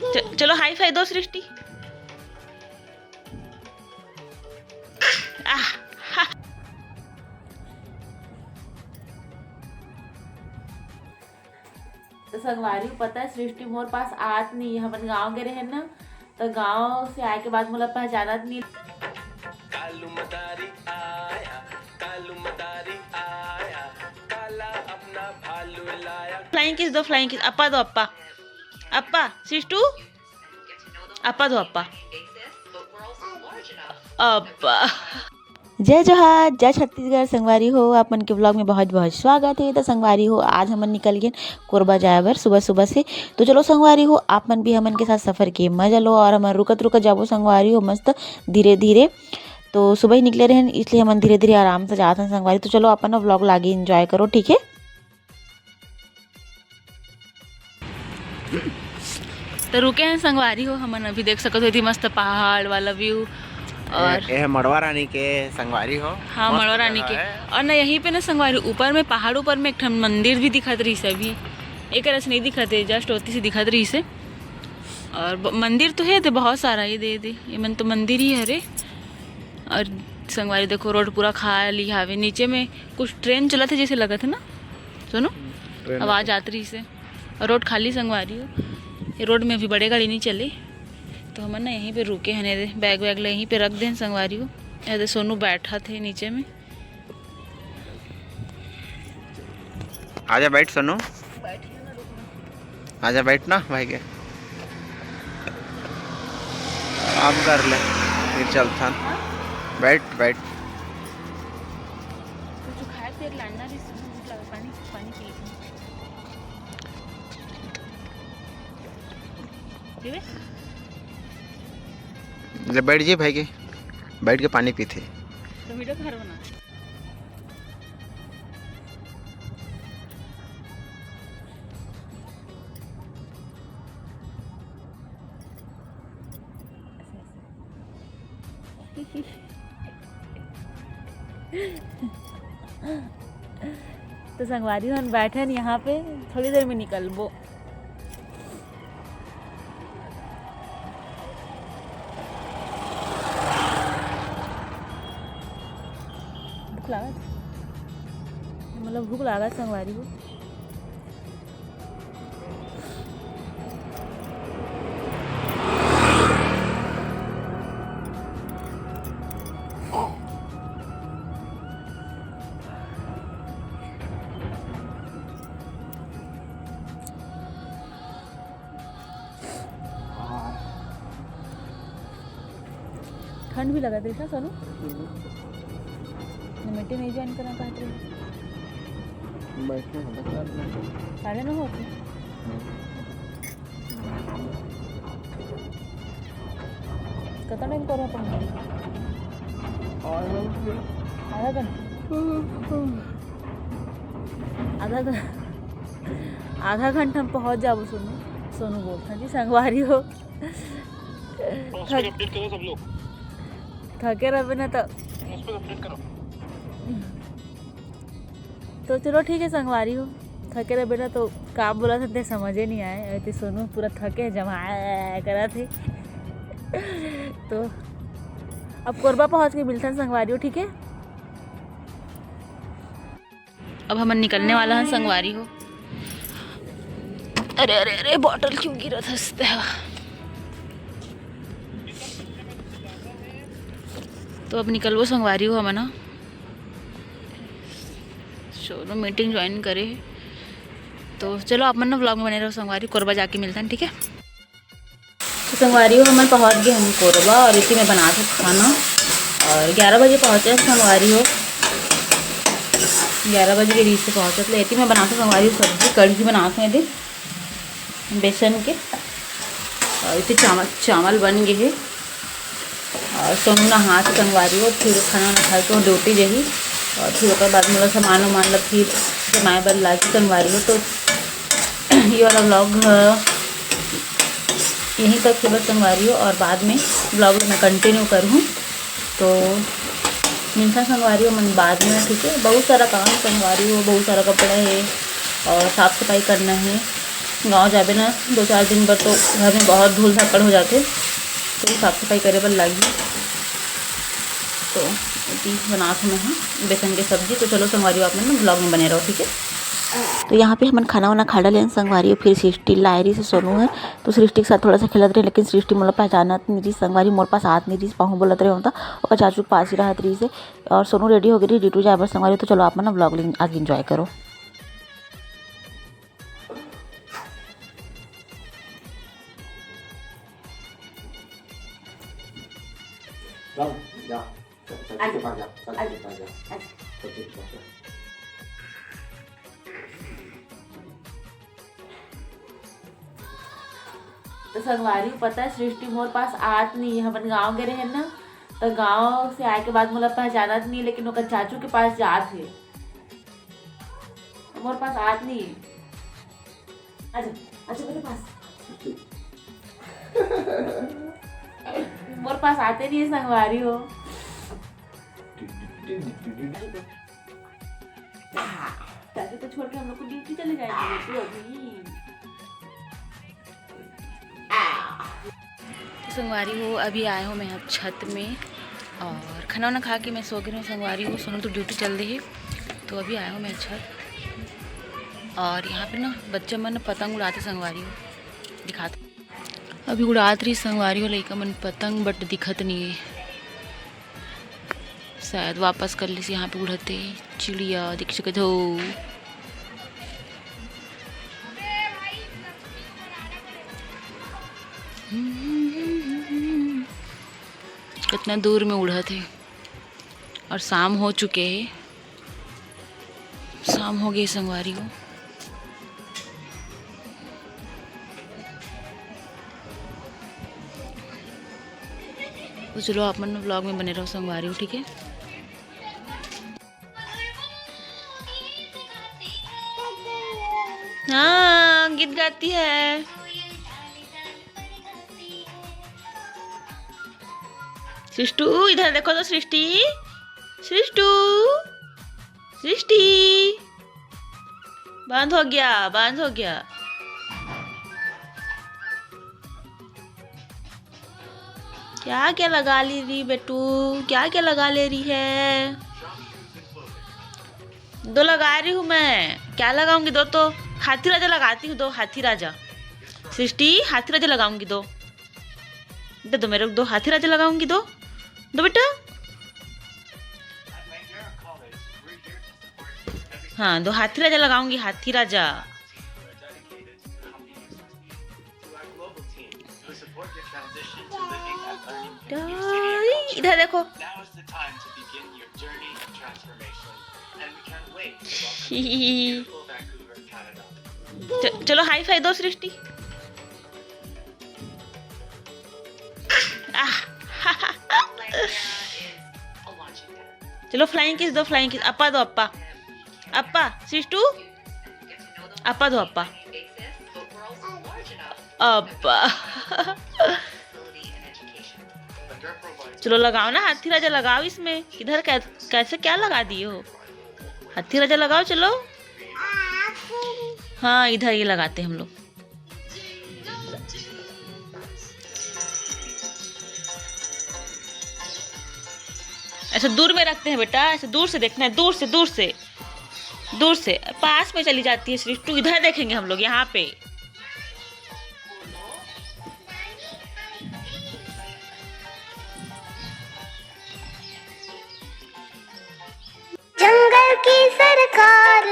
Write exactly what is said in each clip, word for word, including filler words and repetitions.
च-, चलो hi fi दो सृष्टि। आह, हा। तो संगवारी, पता है सृष्टि मोर पास आत नहीं है, हमन गाँव गे रहे ना, तो गाँव से आए के बाद मोला पहचानत नहीं। कालू मदारी आया, कालू मदारी आया, काला अपना भालू लाया। फ्लाइंग किस दो, फ्लाइंग किस। अप्पा दो, अप्पा, अप्पा, सिस्टू, अप्पा दो, अप्पा, अप्पा। जय जोहार, जय छत्तीसगढ़। संगवारी हो, आप मन के vlog में बहुत बहुत स्वागत है। तो संगवारी हो, आज हमन निकल गए कोरबा जाए बर सुबह सुबह से। तो चलो संगवारी हो, आप मन भी हमन के साथ सफर के मजा लो और हमन रुकत रुकत जाबो संगवारी हो, मस्त धीरे धीरे। तो सुबह ही निकले रहन, इसलिए हमन धीरे धीरे आराम से जात हन संगवारी। तो चलो अपन vlog लागे, enjoy करो, ठीक है। तो रुके हैं संगवारी हो, हमन अभी देख सकत हो, इतनी मस्त पहाड़ वाला view। और ए, ए मड़वा रानी के संगवारी हो, हाँ, मस्त मड़वा रानी जगह के। है। और ना यहीं पे ना संगवारी, ऊपर में, पहाड़ ऊपर में एक ठन मंदिर भी दिखत रही से, अभी एक रस नहीं दिखत है, just ओती से दिखत रही से। और ब-, मंदिर तो है दे बहुत सारा, ये दे दे, ये मन तो मंदिर ही हरे। और संगवारी देखो, रोड पूरा खाली हावे, नीचे में कुछ ट्रेन चलत है जैसे लगत है ना, सुनो, ट्रेन आवाज है। आत रही से। और रोड खाली संगवारी हो, ये रोड में अभी बड़े गाड़ी नहीं चले, तो हमन ना यहीं पे रुके हन, एदे बैग वैग ले यहीं पे रख देन संगवारी हो। एदे सोनू बैठा थे नीचे में। आजा बैठ सोनू, आजा बैठ ना भाई के, आराम कर ले, फिर चलथन। बैठ बैठ। कुछ खाए पिए लाना भी, भूख लगा, पानी, पानी पी। पीबे? ले बैठ जी भाई के, बैठ के पानी पीथे। तो वीडियो घर बना। तो संगवारी हो, हम बैठे हैं यहाँ पे, थोड़ी देर में निकलबो। भूख लागत, मतलब भूख लागत संगवारी हो। ठंड भी लगत रही था सोनू। न मीटिंग नहीं ज्वाइन करना कहत रही। बैठे हैं, बता दो। साढ़े नौ होते। हम्म। कितना टाइम करो अपन? आधा घंटा। आधा घंटा। आधा घंटा में पहुंच जाबो सोनू। सोनू बोलता जी, संगवारी हो। उस पर थक-, अपडेट करो सब लोग। थके रहबे ना तो। उस पर अपडेट करो। तो चलो ठीक है संगवारी हो, थके रहबे ना तो का बोला था ते समझे नहीं आए। अरे ते सोनू पूरा थके जमा करा थे। तो अब कोरबा पहुंच के मिलता है संगवारी हो, ठीक है। अब हमन निकलने वाला है संगवारी हो। अरे, अरे, अरे, बॉटल क्यों गिरा था इस पे? तो अब निकलबो संगवारी हो हमन ह। चलो, मीटिंग ज्वाइन करे हे। तो चलो, आप मन ना vlog में बने रहो संगवारी, कोरबा जाके मिलता है, ठीक है। तो संगवारी हो, हमन पहुंच गए हम कोरबा और इसी में बनात हे खाना। और ग्यारह बजे पहुंचे संगवारी हो, ग्यारह बजे के बीच से पहुंचत ले इसी में बनात हे संगवारी हो सब्जी, कढ़ी बनात हे दिन बेसन के। और इसी चावल, चावल बन गए हे। और सोनू नहा के संगवारी हो, फिर खाना वाना खा के वो ड्यूटी जाही। और फिर ओकर बाद मोला सामान उमान ला फिर जमाए बर लागी संगवारी हो। तो ये वाला vlog ह यहीं तक हे बस संगवारी हो, और बाद में vlog ला मैं continue करूँ। तो मिलता संगवारी हो मन बाद में, ठीक है। बहुत सारा काम संगवारी हो, बहुत सारा कपड़ा है और साफ सफाई करना है। गाँव जाबे ना दो चार दिन बर, तो घर में बहुत धूल धाकड़ हो जाथे, तो साफ सफाई करे बर लागही। तो एती बनात हूँ मैं ह बेसन के सब्जी। तो चलो संगवारी हो, आप मन vlog में बने रहो, ठीक है। तो यहाँ पे हमन खाना वाना खा डालेन संगवारी हो, फिर सृष्टि लाए रहिस हे सोनू ह, तो सृष्टि के साथ थोड़ा सा खेलत रहे, लेकिन सृष्टि मोला पहचानत नहीं रहिस संगवारी, मोर पास आत नहीं रहिस, पाहू बोलत रहे हों त ओकर चाचू के पास ही रहत रहिस हे। और सोनू ready हो गए रहिस duty जाए बर संगवारी हो, तो चलो आप मन vlog आगे enjoy करो। जा, जा, चाचू के पास जा, चाचू के पास जा, चाचू के पास जा। तो संगवारी, पता है, सृष्टि मोर पास आत नहीं है। हमन गाँव गए रहे ना, तो गाँव से आए के बाद मोला पहचानत नहीं, लेकिन ओकर चाचू के पास जात हे। मोर पास आत नहीं है। आजा, आजा मेरे पास। मोर पास आते नहीं है संगवारी हो। आ, चाचू तो छोड़ के हम लोग को duty चले जाएंगे तू अभी। तो संगवारी हो, अभी आए हो मैं अब छत में और खाना वाना खा के मैं सो गई हूँ संगवारी हो। सोनू तो duty चल रही है, तो अभी आए हो मैं छत। और यहाँ पे ना बच्चे मन पतंग उड़ाते संगवारी हो, दिखाते। अभी उड़ात रही संगवारी हो लइका मन पतंग, but दिखत नहीं है। शायद वापस कर लिस, यहाँ पे उड़ाते चिड़िया देख सकत हो। कितना दूर में उड़त हे। और शाम हो चुके हे, शाम हो गई संगवारी हो। तो चलो आप मन vlog में बने रहो संगवारी हो, ठीक है। हाँ, गीत गाती है। सृष्टु, इधर देखो तो सृष्टि, सृष्टु, सृष्टि, बंद हो गया, बंद हो गया। क्या क्या लगा ले रही बेटू, क्या क्या लगा ले रही है? दो लगा रही हूँ मैं। क्या लगाऊंगी? दो तो हाथी राजा लगाती हूँ, दो हाथी राजा। सृष्टि, हाथी राजा लगाऊंगी, दो। दे दो मेरे को, दो हाथी राजा लगाऊंगी, दो। दो बेटा। हाँ, दो हाथी राजा लगाऊंगी, हाथी राजा। इधर देखो। च-, चलो high five दो सृष्टि। आह। चलो flying kiss दो, flying kiss। अप्पा दो, अप्पा। अप्पा, सृष्टु। अप्पा दो, अप्पा। अप्पा। चलो लगाओ ना हाथी राजा, लगाओ इसमें। किधर कै-, कैसे क्या लगा दिए हो? हाथी राजा लगाओ, चलो। हाँ, इधर ये लगाते हैं हम लोग। ऐसे दूर में रखते हैं बेटा, ऐसे दूर से देखना है, दूर से, दूर से, दूर से। पास में चली जाती है सृष्टु, इधर देखेंगे हम लोग, यहाँ पे। जंगल की सरकार।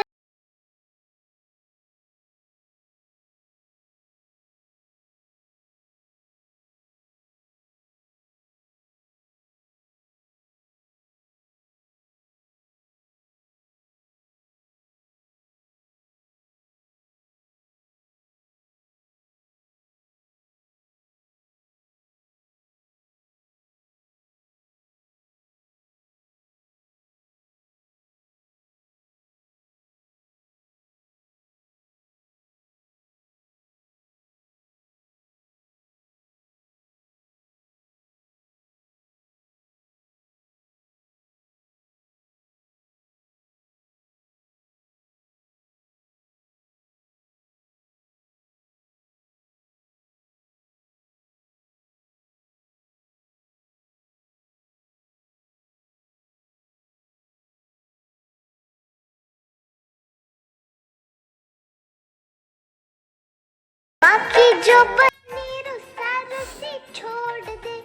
जो बने रुसा रुसी छोड़ दे,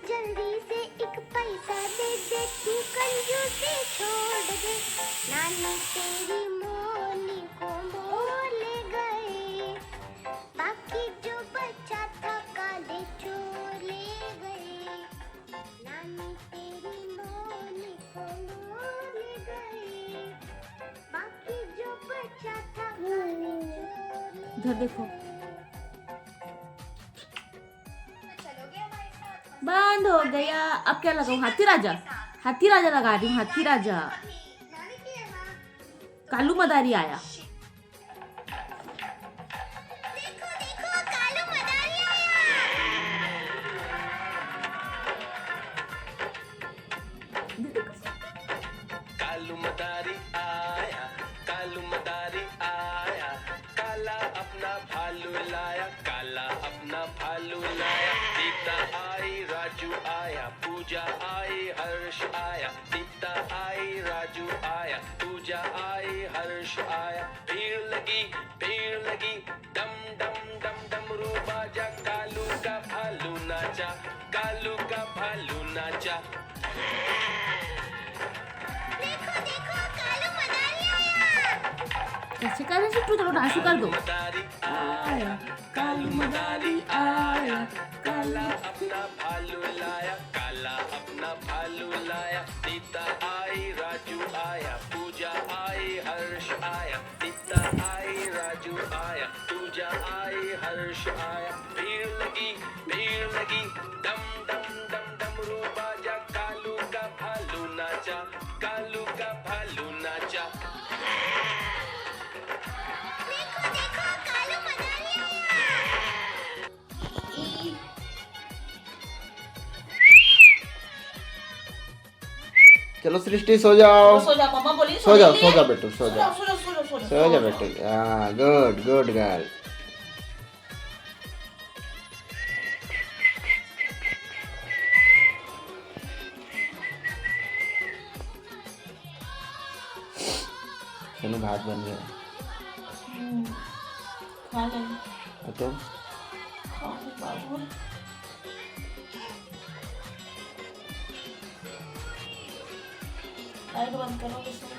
जल्दी से एक पैसा दे दे, तू कंजूसी छोड़ दे। नानी तेरी मोनी को मोर ले गए, बाकी जो बचा था काले चोर ले गए। नानी तेरी मोनी को मोर ले गए, बाकी जो बचा था काले चोर ले इधर देखो। बंद हो गया। अब क्या लगाऊं? हाथी राजा, हाथी राजा लगा रही हूँ, हाथी राजा। कालू मदारी आया। देखो, देखो, कालू मदारी आया। कालू मदारी आया, कालू मदारी आया, काला अपना भालू लाया, काला अपना भालू लाया। सीता आई, राजू आया, पूजा आई, हर्ष आया। सीता आई, राजू आया, पूजा आई, हर्ष आया। भीड़ लगी, भीड़ लगी, डम डम डम डमरू बाजा। कालू का भालू नाचा, कालू का भालू नाचा। देखो, देखो, कालू मदारी आया। कैसे कर रहे हैं? तू चलो डांस कर दो। मदारी आया, कालू मदारी आया, काला अपना भालू लाया, काला अपना भालू लाया। सीता आई, राजू आया, पूजा आई, हर्ष आया। सीता आई, राजू आया, पूजा आई, हर्ष आया। भीड़ लगी, भीड़ लगी, डम डम डम डमरू बाजा। कालू का भालू नाचा, कालू का भालू नाचा। देखो, देखो, कालू मदारी आया। चलो सृष्टि, सो जाओ। सो जा, मम्मा बोली, सो जाओ, ले। सो जाओ बेटू, सो सो जाओ। जा, सो जा, सो जा, सो जा बेटू। हाँ, गुड, गुड गर्ल। चलो, भात बन गया। खा ले। और तुम? खा ले बाबू। लाइट बंद करो, किसी ने